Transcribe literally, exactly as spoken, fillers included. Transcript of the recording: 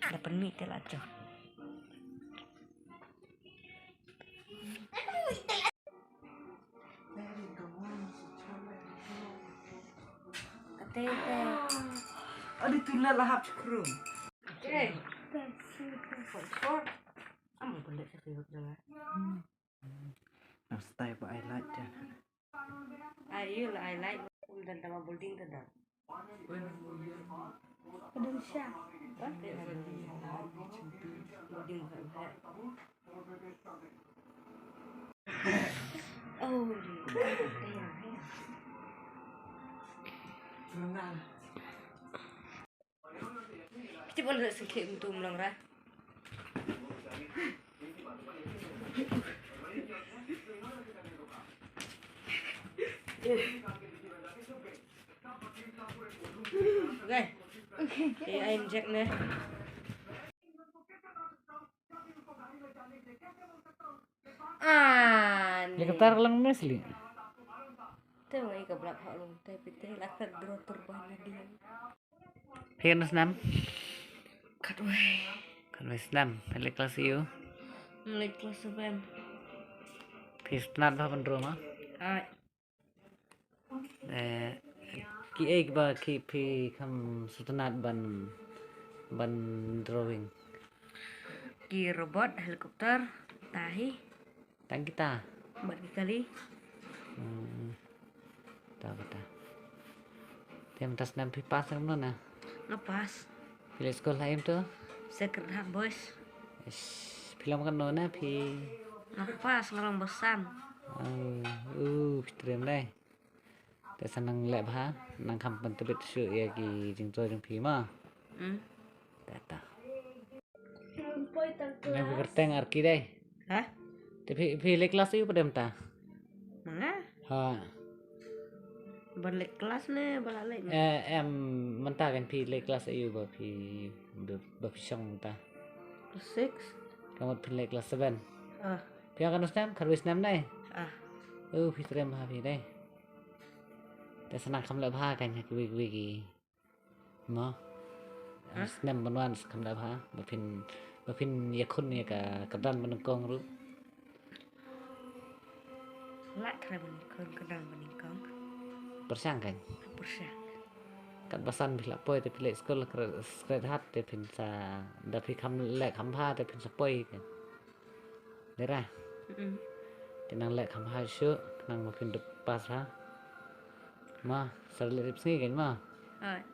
Da pynmih te la jong. Kate te. Adi tu la lahap chukrum. Okay. What for? Am ko le sa ko jong. Nang style ba I like dia. Ayu la I like. Um dan tama building ta da. Padun sha. What? Building ta da. Oh. Tip on da sikhe um tum long ra. Okay. Okay, I inject ne. Ah, ni. Helicopter lang mesli. Te ngai ka blak ha long te pite la ka dro turban na dia. Phi khatwei snem? Khatwei. Khatwei snem. Phi leh klas aiu? Leh klas seven. Phi sngewtynnat bha ban draw ma? Ai. Eh, kiei kiba ki phi kham sngewtynnat ban, ban drawing? Ki robot, helicopter, tahi. Tang kita. Bad ki kali. Hmm. Ta bata. Te mynta snem phi pass ne em na? Nga pass. Phi leit skul ha em to? Sacred Heart Boys. Ish, phi long kano na phi? Nga pass, nga long ba san. Oh, uh, phi trem dei. Te sa nang leh bha, nang kham pyntbit shuh ïa ki jingtrei jong phi ma. Hmm. Te ta. Nang kyrteng ar ki dei. Ha? Te phi, phi leh klas aiu pat mynta? Ma nga? Ha. Ban leh klas ne ba la leh? Eh, em, mynta kan phi leh klas aiu ba phi, ba, ba phi shong mynta? Six. Ka mut phi leh klas seven. Ah. Phi ong kano snem, khatwei snem ne? Ah. Oh, phi trem bha phi dei. Te sa nang kham leh bha kan ha kiwei kiwei ki. Mo. Hah? Snem ban wan sa kham leh bha. Ba phin, ba phin ïakhun ïa ka kyrdan ba nyngkong ruh. Lah kyrdan ba nyngkong, kyrdan ba nyngkong. Pyrshang kan? Pyrshang. Katba san phi la poi te phi leit skul Sacred Heart te phin sa, da phi kham leh kham bha te phin sa poi kan. Dei ra. Mm-mm. Te nang leh kham bha shuh, nang ba phin dep pass bha. Ma, sa leh rip sngi kan ma. Hooid.